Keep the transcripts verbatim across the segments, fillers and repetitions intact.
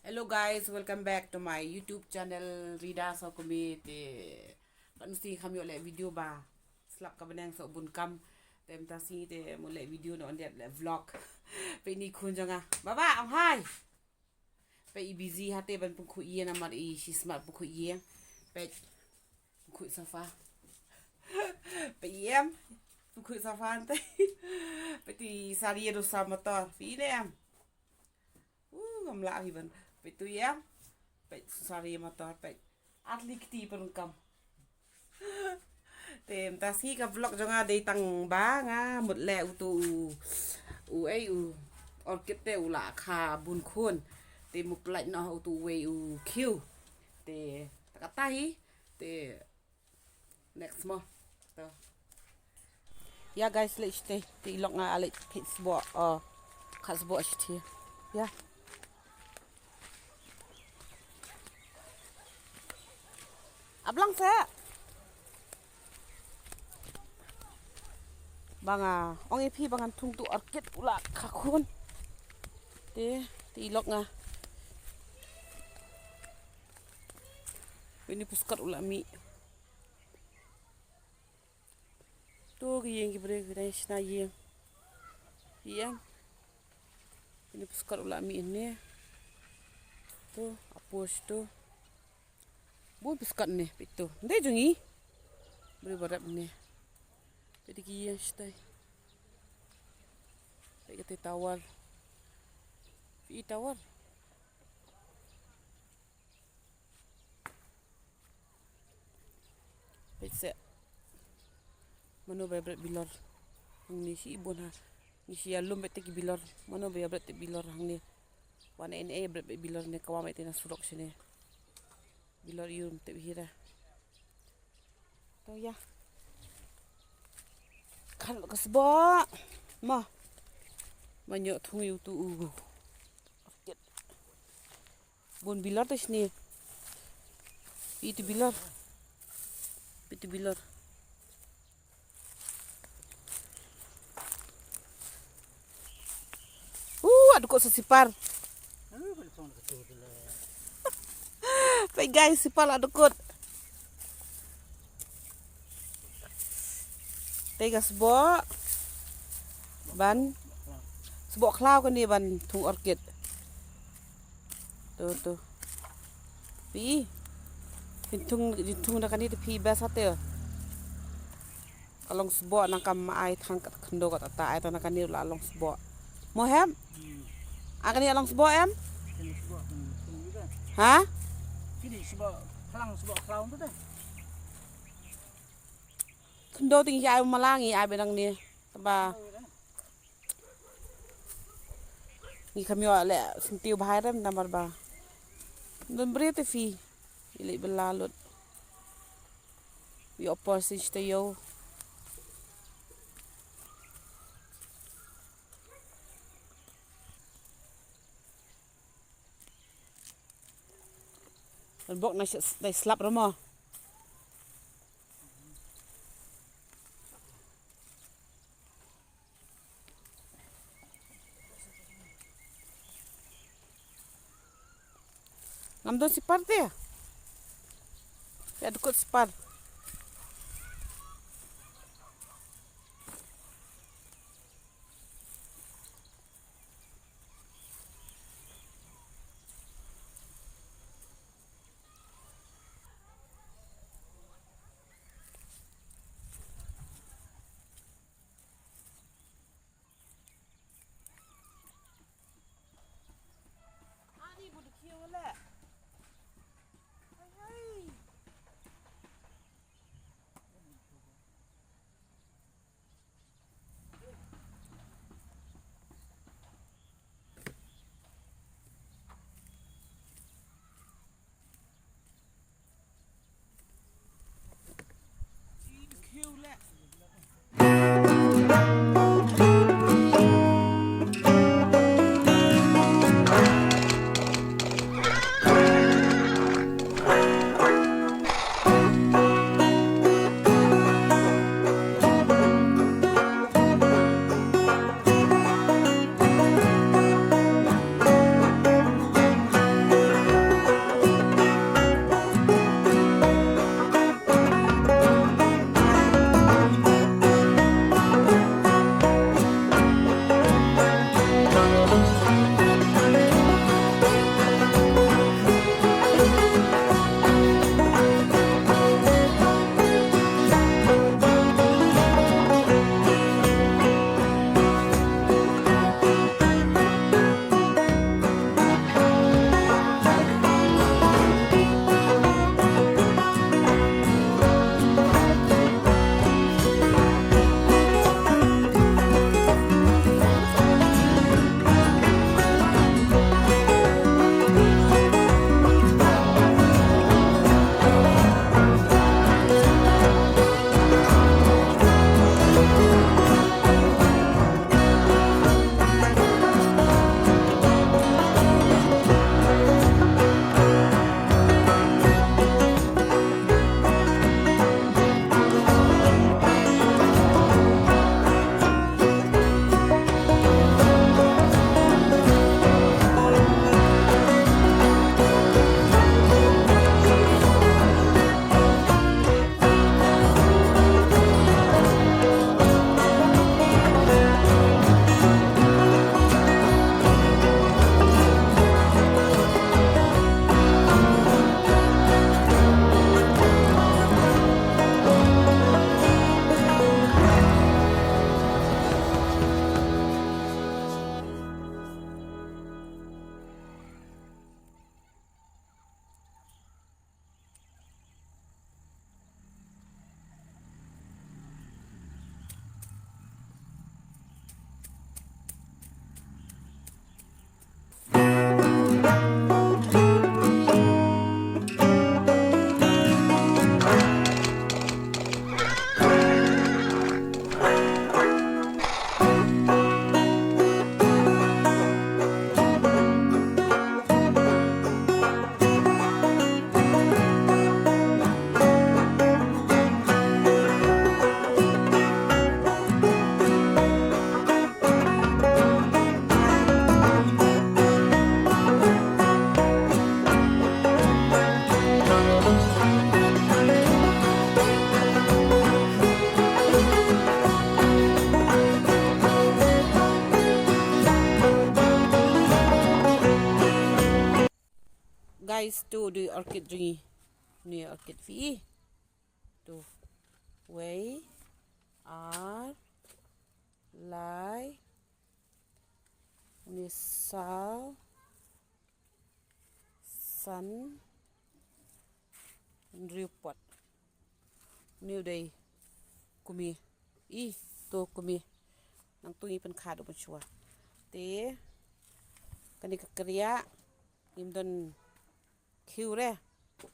Hello guys, welcome back to my YouTube channel, Rida Sokumi. Te pat ngi kham ïoh leh video ba slap ka bneng soh bun kam. Te mynta sngi te mut leh video noh, ym dei leh vlog. Peit ine i khun jong nga. Baba, ong hi. Peit i busy hate ban pynkhuid ïing namar i shu smat pynkhuid ïing. Peit pynkhuid sofa. Peit i em pynkhuid sofa hangtei. Peit i sari ïa u sar motor. Peit i ne em. Uh, ngam lah hi ban. Peit tu ïa. Peit sari motor, peit. Ar tylli kti pyrkhat. Te mynta sngi ka vlog jong nga dei tang ba nga mut leh utu u, u ei u orchid te u la kha bun khun. Te mut leh noh utu uwei u khiew. Te ta kata hi. Te next mo. To. Ïa guys, leit shatei. Te i lok nga leit peit sboh. Oh. Kha sboh shatei. Ïa. Ablang se. Ba nga ong ïa phi ba ngan thung tu orchid u la kha khun. Te, te i lok nga. Ini puskot u la mih. Tu ki ïing ki briew ki dang shna ïing. Ïing. Ini puskot u la mih ne. Tu, apus tu. Bun puskot ne, peit tu. Ndei jong i. Briew ba rep ne. Peit ki ïing shatei. Peit kata tower. Peit tower. Peit se. Mano ba ïa bret bilor. Hangne shi bun ha. Ngi shi ïa lum bret te ki bilor. Mano ba ïa bret te bilor hangne. Wan ne ne bret bilor ne ka wan bret te na surok shane. Bilor ïa um te bihira. To ïa. Kan ka sboh. Ma. Ma nyo thung ïa utu u. Bun bilor te shane. Itu bilor. Itu bilor. Uh, adukut sa sipar. Peit guys, sipar adukut. Te ka sboh ban sboh khlaw kane ban thung orchid. Tu tu. Phi. Jingthung jingthung da kane te phi best hate. Ka long sboh nang kam ai thang kat khyndew kat ata ai tang na kane la long sboh. Mo hem? A kane long sboh em? Ha? Khyndew te ngi ai malang ngi ai benang ne. Taba. Ngi kham ïoh leh syntiew bha rem namar ba. Don bri te phi. Ili bela lut. Ïoh por sin shtei ïoh. Bok na dai slap rama. Ngam don sipar te. Ïa dukut sipar. Ani bu dikhiu le. Hai hai. Guys, to dei orchid jong ngi. Une orchid phi i. To. Wei. Ar. Lai. Une saw. San. Hynriew pot. Une u dei kumne. I, to kumne. Nangtu ngi pynkha da u mynshuwa. Te kane ka kriah ngim don khiew re.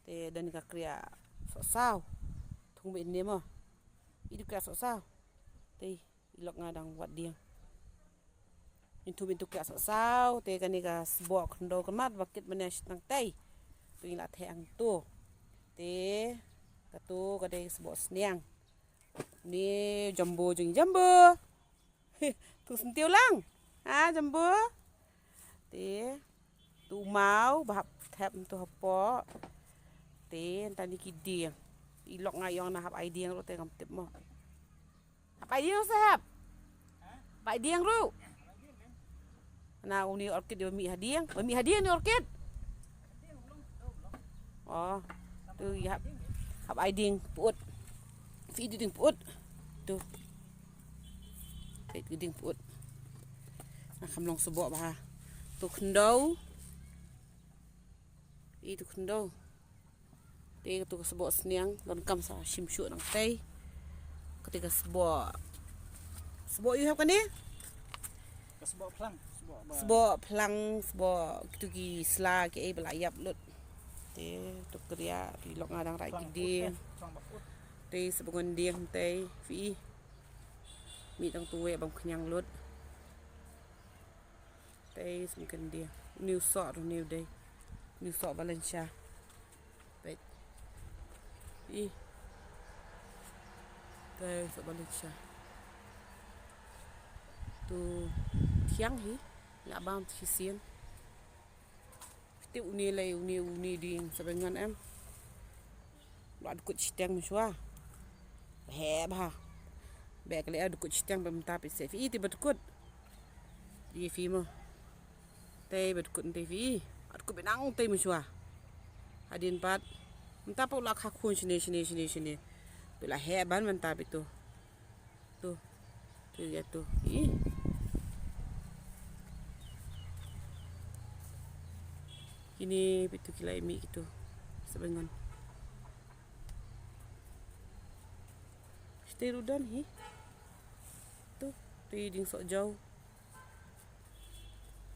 Te don ka kriah sohsaw. Thung beit ne mo. I, to kriah sohsaw. Te i lok nga dang wad dieng. Ngin thung beit to kriah sohsaw. Te kane ka sboh khyndew ka mat ba kit mane shi tang tei. To ngi la theh hangto. Te kato ka dei sboh sniang. Une jumbo jong jumbo. Thung syntiew lang. Ha, jumbo. Te to u maw ba hap thep to hapoh. Te nta ni ki dieng. I lok nga ïong na hap ai dieng ruh te ngam tip mo. Hap ai dieng ruh sa hap. Hap ai dieng ruh. Na une orchid dei ba mih ha dieng. Ba mih ha dieng une orchid. Oh, to i hap, hap ai dieng pyut. Phi i, to dieng pyut. To. Phi i, to dieng pyut. Nga kham long sboh bha. To khyndew. I, to khyndew. Te kato ka sboh sniang donkam sa shim shuh nangtei. Kata ka sboh. Sboh aiu hap kane? Ka sboh phlang, sboh ba- Sboh phlang, sboh kito ki sla kiei ba la ïap lut. Te to kriah, i lok nga dang rai ki dieng. Phlang ba ut, phlang ba ut. Te sa ba ngan dieng te phi i. Mih tang tu wei bam khñiang lut. Te sa ba ngan dieng. Une u soh ruh une u dei. Une u soh Valencia. Peit. I. Te soh Valencia. To thiang hi. Nga bam shisien. Te une lei, une, une dieng sa ba ngan em. Ba dkut shiteng mynshuwa. Ba heh bha. Ba ka lei dkut shiteng ba mynta phi seh phi i te ba dkut. Te phi mo. Te ba dkut te phi i. Ba dkut ba nang te mynshuwa. Hadien pat. Mynta pat u la kha khun shane, shane, shane, shane. Te u la heh ban mynta phi to. To. To ïa to. Ih. Kine phi to ki la mih kito. Sa ba ngan. Shatei ruh don hi. To. To i dieng soh jaw.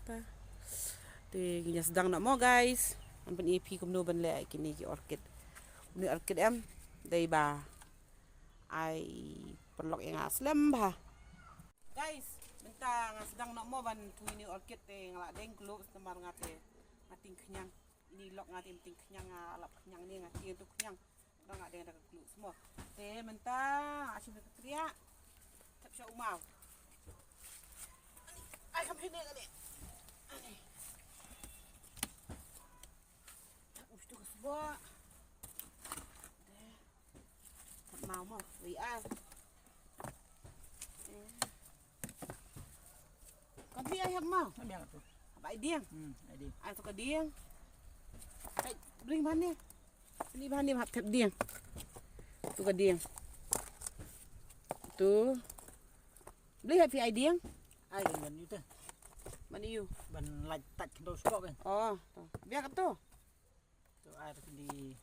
Ta. Te ngin ïa sdang noh mo guys. Ngan pyni ïa phi kumno ban leh kine ki orchid. Une orchid em dei ba ai pynlong ïa nga slem bha. Guys, mynta nga sdang noh mo ban thung ïa une orchid te nga la deng kluk namar nga te nga tieng khñiang. Ine i lok nga te tieng khñiang, nga lap khñiang ne nga tieng tu khñiang. Nga deng da ka kluk mo. Te mynta nga shim da ka kriah. Thep sha u maw. Ai, kham hi ne kane. Thep u shtu ka sboh. Te. Hap maw mo, wei ai. Kam phi ai hap maw? Hap ai dieng. Hmm, ai dieng. Ai to ka dieng. Ai, bring bha ne. Ni bha ne hap thep dieng. To ka dieng. To. Bli hap phi ai dieng. Ai kan ban yu te. Ban yu. Ban lait tak do stok kan. Oh, to. Biar kat to. To ai to di.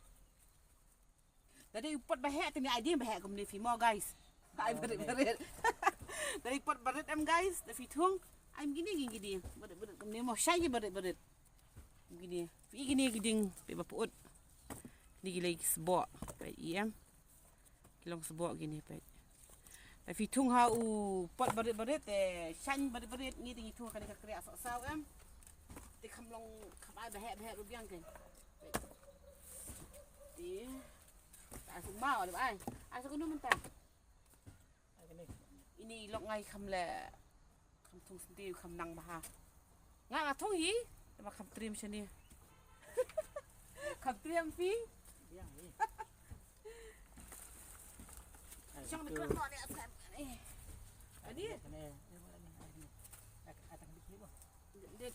Lada i pot ba heh te ni ai dieng ba heh kumne phi mo guys. Ai barit barit. Lada i pot barit em guys, da phi thung. Ai kine kine kine. Barit barit kumne mo shai ki barit barit. Kine. Phi kine ki dieng phi ba put. Kine ki lei ki sboh. Phi i em. Ki long sboh kine phi. Te phi thung ha u pot barit barit te shaiñ barit barit ngi te ngi thung ha kane ka kriah sohsaw em. Te kham long kham ai ba heh ba heh ruh biang kein. Te ta suk mau le ai. Ai suk nu mynta. Ine i lok nga i kham leh. Kham thung senti kham nang bha. Nga nga thung hi. Te ma kham triem shane. Kham triem phi. Shong ne krak no ne asam. Ani. Dit.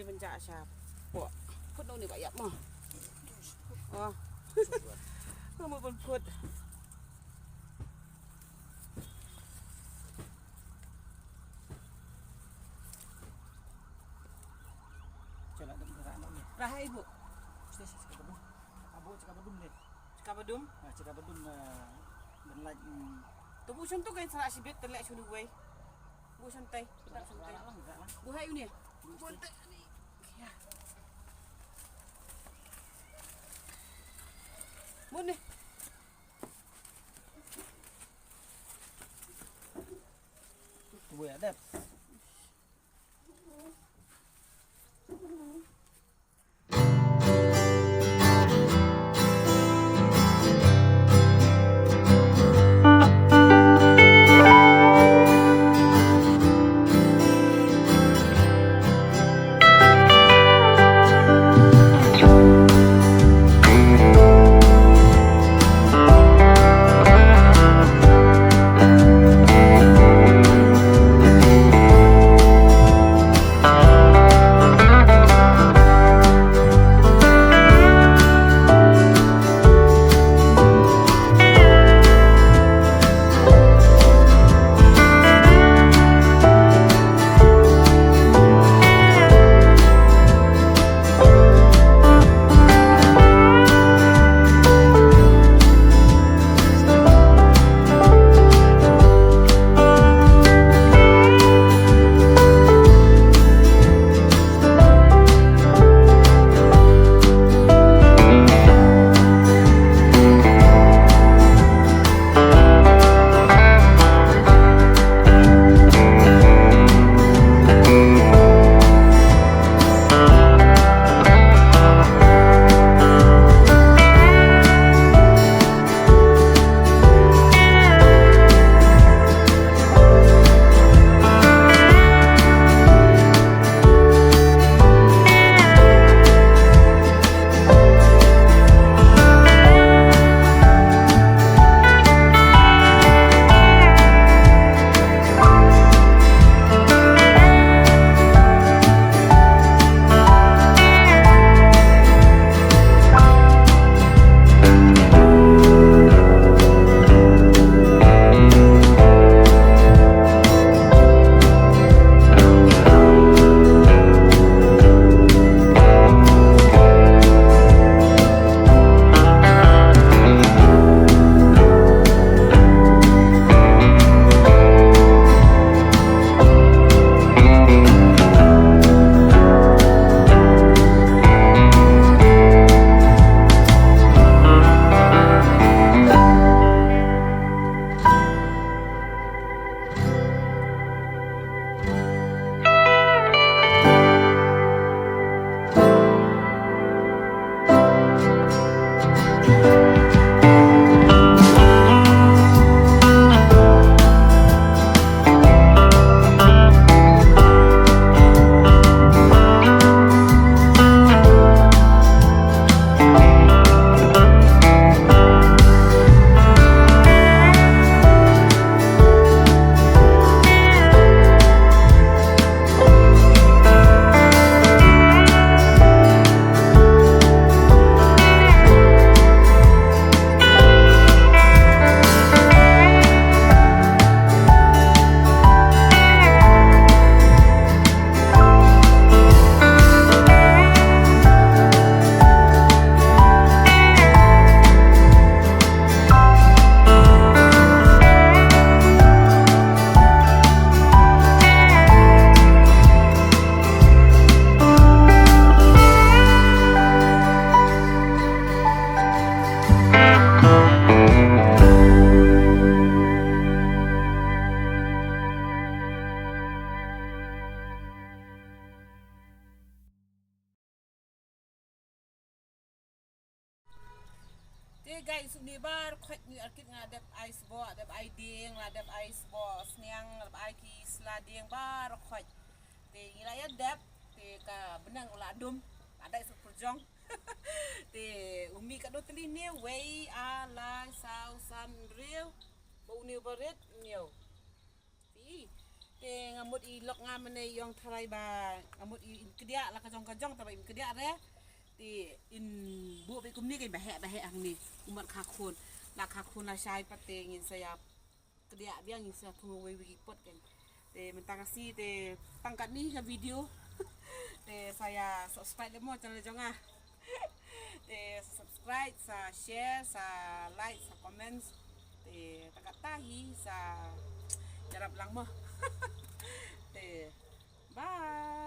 ne ban jah sha. Pok. Put no ne ba ïap mo. Oh. Kamu pun put. Chala dum ka rano ne. Rahai bu. Sini sini ka bu. Abu cakap bu dum ne. Ba dum. Ah, check ba dum, ah, ban lait, mm. To bu shon to kan sa shi bit te leh shon wei. Bu shon tai, bu shon tai. Bu hai uni. Bu tai. Ya. Bu ni. Bu ya dep. Te guys, uni baroh khoit ngi arkit nga dep ai sboh, dep ai dieng, la dep ai sboh sniang, la dep ai ki sla dieng baroh khoit. Te ngi la ïa dep, te ka bneng u la dum, la dei suk pyrjong. Te u mih katno tylli ne, wei, ar, lai, saw, san, hynriew, ba uni u barit, hynñiew. Te, te nga mut i lok nga mane i ong tharai ba nga mut i, in kdiah la ka jong ka jong, taba in kdiah re. Te in buh beit kumne, kein ba heh ba heh hangne. Ummat kha khun, la kha khun la shai pat te ngin sa ïa kdiah biang, ngin sa thung wei wei ki pot kein. Te mynta ka sngi te tang katne ka video. Te sa ïa subscribe le mo channel jong nga. Te sa subscribe, sa share, sa like, sa comment. Te tang katta hi, sa ïarap lang mo. Te bye.